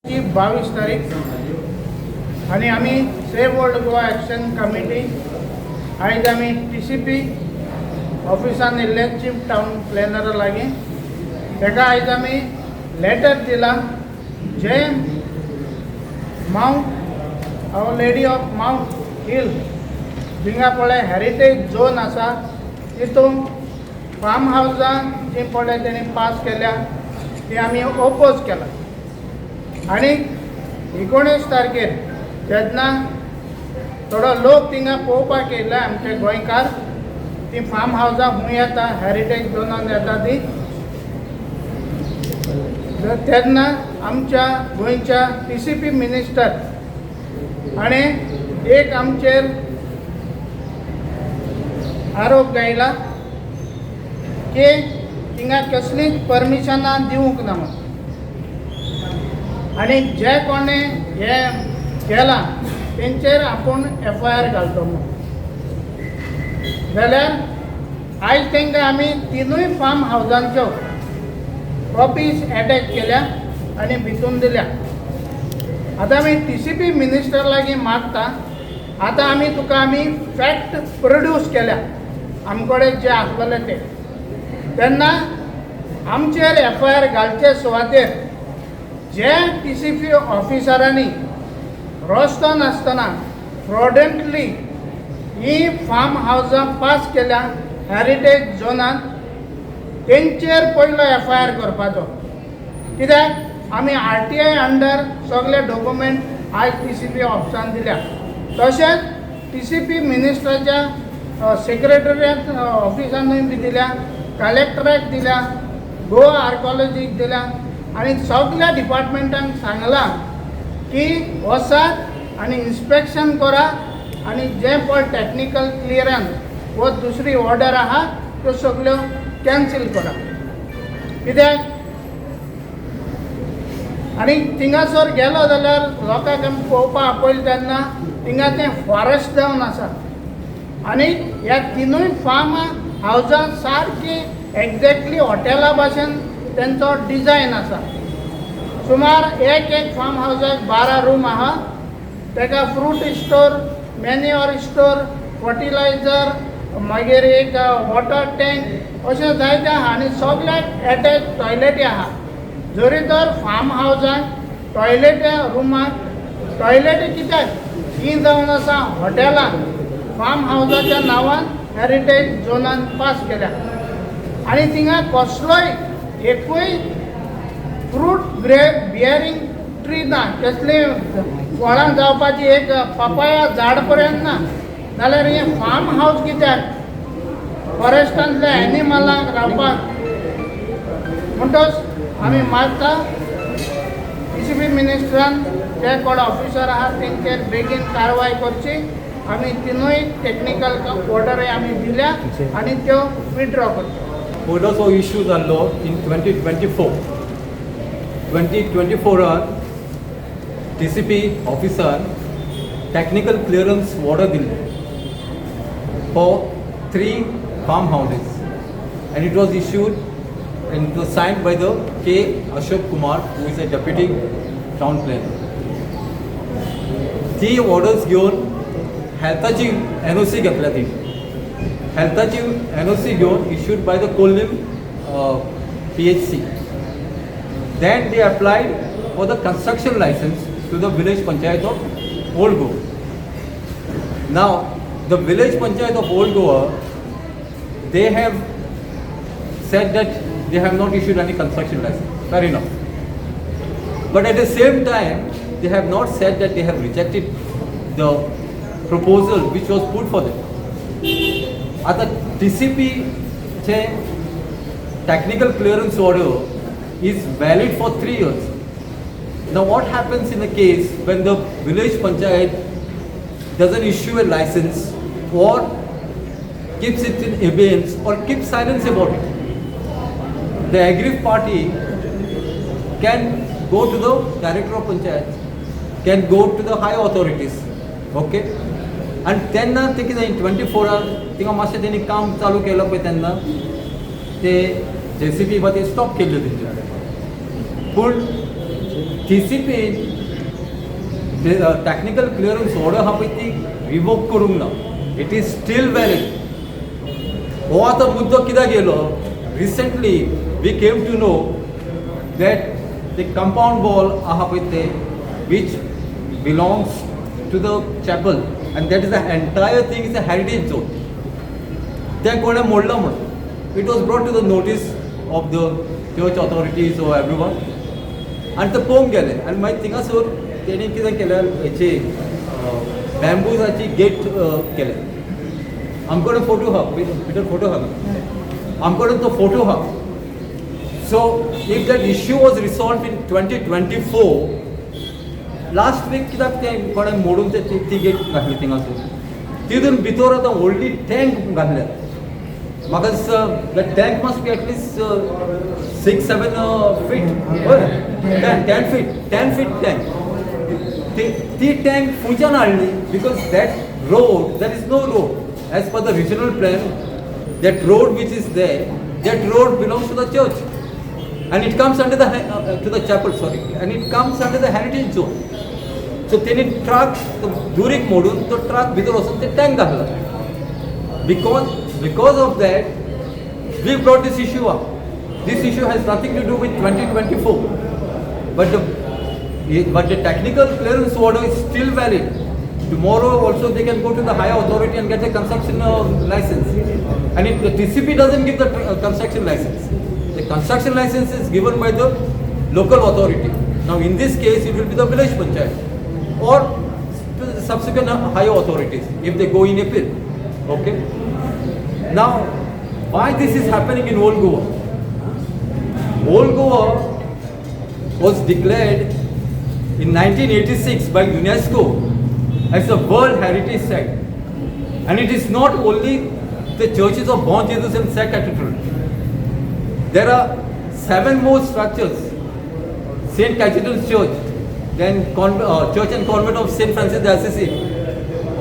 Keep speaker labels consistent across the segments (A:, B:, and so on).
A: ती 22 तारीख आनी आमी save old Goa action committee आयज आमी टीसीपी ऑफिसान येयल्ले, चीफ टावन प्लॅनरा लागीं. ताका आयज आमी लेटर दिलां जे mount our lady of mount hill थिंगा पळय हेरिटेज झोन आसा, तितून फार्म हावजां जी पळय तेणी पास केल्या, ती आमी ओपोज केला. आनी 19 तारखेर जेन्ना थोडो लोक थिंगा पळोवपाक येयले, आमचे गोंयकार, ती फार्म हावजां खूंय येता, हेरिटेज झोनान येता ती, तर तेन्ना आमच्या गोंयच्या टीसीपी मिनिस्टर हाणें एक आमचेर आरोप लायला की थिंगा कसलीच परमिशनां दिवंक ना म्हणून आनी जे कोणें हें केलां तेंचेर आपूण एफआयआर घालतो म्हणून. जाल्यार आयज तांकां आमी तिनूय फार्म हावजांच्यो कॉपीज एटॅच केल्या आनी भितून दिल्या. आतां आमी टीसीपी मिनिस्टर लागीं मागता, आतां आमी तुका आमी फॅक्ट प्रोड्यूस केल्या आमकडे जे आसलेले ते, तेन्ना आमचेर एफआयआर घालचे सुवातेर जे टीसीपी ऑफिसरांनी रस्तो नासतना फ्रॉडंटली ही फार्म हावजां पास केल्या हेरिटेज झोनान, तेंचेर पयलो एफआयआर करपाचो. कित्याक आमी आरटीआय अंडर सगळे डॉक्युमेंट आयज टीसीपी ऑफिसान दिल्या. तशेंच टीसीपी मिनिस्टराच्या सेक्रेटरियत ऑफिसानूय बी दिल्या, कलेक्टराक दिल्या, गोवा आर्कोलॉजीक दिल्या आनी सगल्या डिपार्टमेंटांक सांगलां की वचात आनी इन्स्पेक्शन करा आनी जें पळय टॅक्निकल क्लियरन्स वो दुसरी ऑर्डर आहा, त्यो सगल्यो कॅन्सील करा. कित्याक आनी थिंगासर गेलो जाल्यार लोकांक आमी पळोवपाक आपयलें तेन्ना थिंगा तें फॉरेस्ट जावन आसा आनी ह्या तिनूय फार्म हावजां सारकी एक्झॅक्टली हॉटेला भाशेन तेंचो डिजायन आसा. सुमार एक एक फार्म हावजाक 12 रूम आहा. ताका fruit store, manure store, fertilizer, मागीर एक वॉटर टँक अशें जायते आहा आनी सगल्याक एटॅच टॉयलेटी आहा. जरी तर फार्म हावजाक टॉयलेट, रुमाक टॉयलेटी कित्याक? ही जावन आसा हॉटेलां फार्म हावजाच्या नांवान हेरिटेज झोनान पास केल्या आनी थिंगा कसलोय एकूय फ्रूट बियरींग ट्री ना, कसली फळां जावपाची एक पपाया झाड पर्यंत ना. जाल्यार हें फार्म हावज कित्याक? फॉरेस्टांतल्या एनिमलांक रावपाक? म्हणटच आमी मागता, टीसीपी मिनिस्टरान जे कोण ऑफिसर आहा तेंचेर बेगीन कारवाय करची. आमी तिनूय टॅक्निकल ऑर्डरूय आमी दिल्या आनी त्यो विड्रॉ करच्यो.
B: पयलोचो इश्यू जाल्लो इन 2024. 2024रान टीसीपी ऑफिसान टॅक्निकल क्लियरन्स ऑर्डर दिल्ले for three farm houses and it was issued and it was signed by the K. Ashok Kumar, who is a deputy town planner. ती orders घेवन हेल्थाची NOC घेतल्या. ती हेल्थाची NOC घेवन issued by the Khorlim PHC. Then they applied for the construction license to the village panchayat of Old Goa. Now, the village panchayat of Old Goa, they have said that they have not issued any construction license. Fair enough. But at the same time, they have not said that they have rejected the proposal which was put for them. आता TCP चे technical clearance order is valid for 3 years. Now, what happens in a case when the village panchayat doesn't issue a license or keeps it in abeyance or keeps silence about it? The aggrieved party can go to the director of panchayat, can go to the high authorities, okay? आनी तेन्ना ते कितें, 24 our थिंगा मातशें तेणी काम चालू केलं पळय, तेन्ना ते जेसीबी बा ते स्टॉप केल्ले तेंचे. पूण TCP technical clearance order आहा पळय ती रिवोक करूंक ना, it is still valid. हो आतां मुद्दो कित्याक येयलो, recently we came to know that the compound wall आहा पळय ते which belongs to the chapel and that is the entire thing is a heritage zone. तें कोणें मोडलां म्हणून it was brought to the notice of the church authorities or everyone आनी ते पळोवंक गेले आनी मागीर थिंगासर तेणी कितें केलें, हेची बॅम्बूजाची गेट केले. आमचे कडेन फोटो आहा, भितर फोटो आहा, आमचे कडेन तो फोटो आहा. So if that issue was resolved in 2024, last week कित्याक तें कोणें मोडून ते ती गेट घातली थिंगासर? तितून भितर आतां व्हडली टँक घातल्या. म्हाका दिसता the tank must be at least 6-7 feet, हय, 10 10 feet, 10 feet tank. ती ती टँक खंयच्यान हाडली? Because that road, there is no road as per the regional plan. That road which is there, that road belongs to the church and it comes under the to the chapel, sorry, and it comes under the heritage zone. So तेणी truck दुरीक मोडून तो truck भितर वचून ते tank घातला. Because of that we brought this issue up. This issue has nothing to do with 2024, but the technical clearance order is still valid. Tomorrow also they can go to the higher authority and get the construction license. And if the TCP doesn't give the construction license, the construction license is given by the local authority. Now in this case it will be the village panchayat or to the subsequent higher authorities if they go in appeal. Okay. Now, why this is happening in Old Goa? Old Goa was declared in 1986 by UNESCO as a World Heritage Site. And it is not only the churches of Bom Jesus and Se Cathedral. There are seven more structures. St. Cajetan's Church, then Church and Convent of St. Francis de Assisi,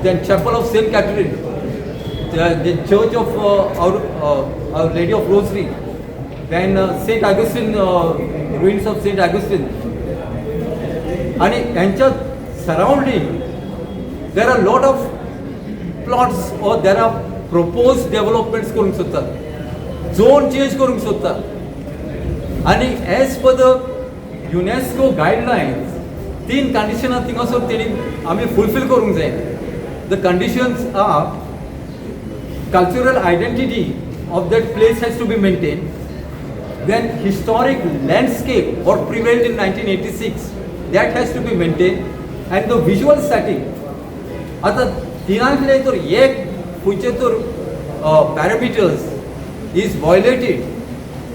B: then Chapel of St. Catherine, the Church of Our Lady of Rosary, then St. Augustine, ruins of St. Augustine. आणि यांच्या surrounding there are lot of plots or there are proposed developments करूंक सोदतात, zone change करूंक सोदतात. आनी as per the UNESCO guidelines तीन कंडिशनां थिंगासर तेणी आमी फुलफील करूंक जाय. The conditions are, cultural identity of that place has to be maintained. Then historic landscape what prevailed in 1986, that has to be maintained, and the visual setting. आता तिनांतले तर एक खंयचे तर parameters is violated,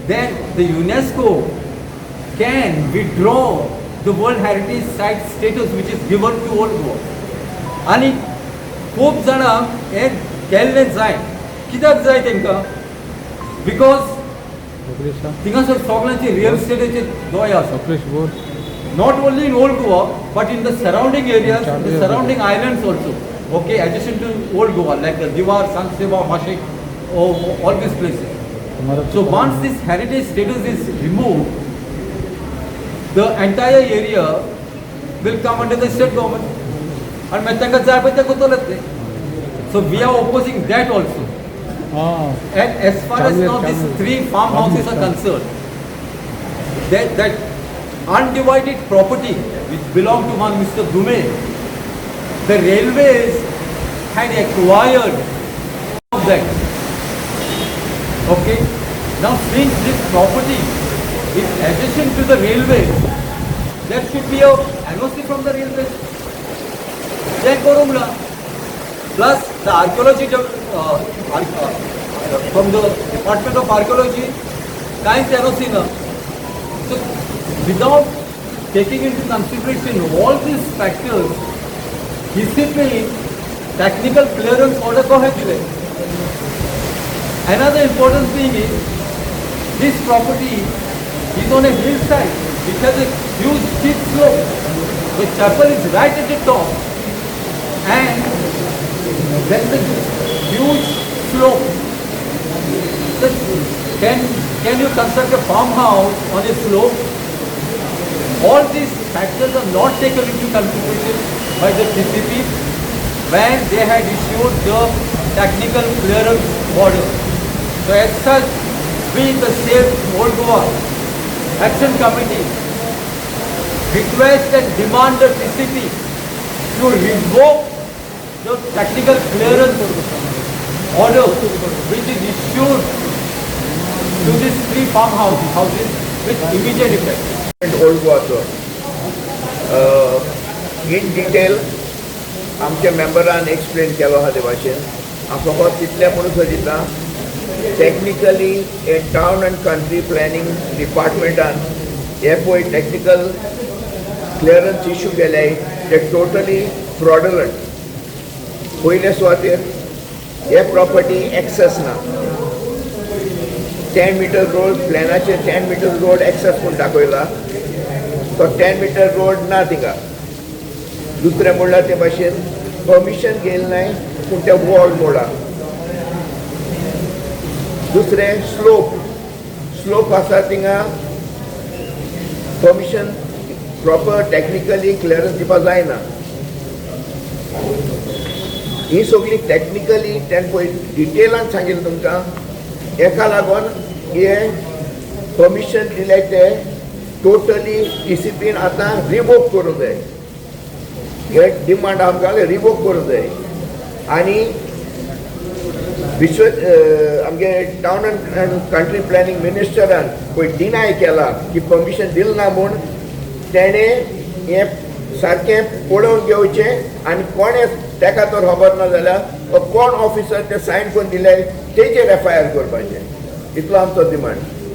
B: then the UNESCO can withdraw the World Heritage Site status which is given to Old Goa. आनी खूब जाणांक हें केल्लें जाय. कित्याक जाय तांकां? Because थिंगासर सगळ्यांची रियल इस्टेटाचे दोळे आसा, not only in Old Goa but in the surrounding areas, the surrounding islands also, okay, adjacent to Old Goa, like the Diwar, Sankseva, Mashik, all these places. So once this heritage status is removed, the entire area will come under the state government. आणि मागीर तांकां जाय पळय तें करतले ते. So we are opposing that also. And as far as now these three farmhouses are concerned, that undivided property which belonged to one Mr. Dume, the railways had acquired of that. Okay. Now since this property is adjacent to the railway, there should be a NOC from the railways. तें करूंक ना. Plus the archaeology from the Department of Archaeology कांयच NOC ना. So without taking into consideration all these factors, TCP technical clearance order कशें दिलें? Another important thing is this property is on a hillside which has a huge steep slope. The chapel is right at the top and there is a huge slope. So can you construct a farmhouse on a slope? All these factors are not taken into consideration by the TCP when they had issued the technical clearance order. So as such, we the Save Old Goa Action Committee request and demand the TCP to revoke the technical clearance order which is issued to these three farmhouses with immediate effect.
C: Old गोवाचो in detail आमच्या मेंबरान explain केलो आहा ते भाशेन. हांव फकत तितलें म्हणून सोदिता, technically हे टावन अँड कंट्री प्लॅनिंग डिपार्टमेंटान हे पळय टॅक्निकल क्लियरन्स इश्यू केले ते टोटली फ्रॉडलंट. पयले सुवातेर हे प्रॉपर्टी एक्सेस ना. 10 मिटर रोड, प्लॅनाचेर 10 मिटर रोड एक्सेस म्हूण दाखयला, तो 10 मिटर रोड ना थिंगा. दुसरें म्हणल्यार ते भाशेन परमिशन घेयलें नाय पूण ते वॉल मोडा. दुसरें स्लोप, स्लोप आसा थिंगा. परमिशन प्रॉपर टॅक्निकली क्लियरन्स दिवपा जायना. ही सगळी टॅक्निकली तेणें पळय डिटेलान सांगिल्लें तुमकां. हेका लागून हे परमिशन दिले ते टोटली टीसीपीन आतां रिवोक करूंक जाय. हे डिमांड आमकां रिवोक करूंक जाय आनी विश्व आमगे टावन अँड कंट्री प्लॅनिंग मिनिस्टरान पळय डिनाय केला की परमिशन दिलें ना म्हूण, तेणें हें सारकें पळोवन घेवचें आनी कोणें तेका तर खबर ना जाल्यार कोण ऑफिसर ते सायन करून दिले तेजेर एफ I R करपाचें. इतलो आमचो डिमांड.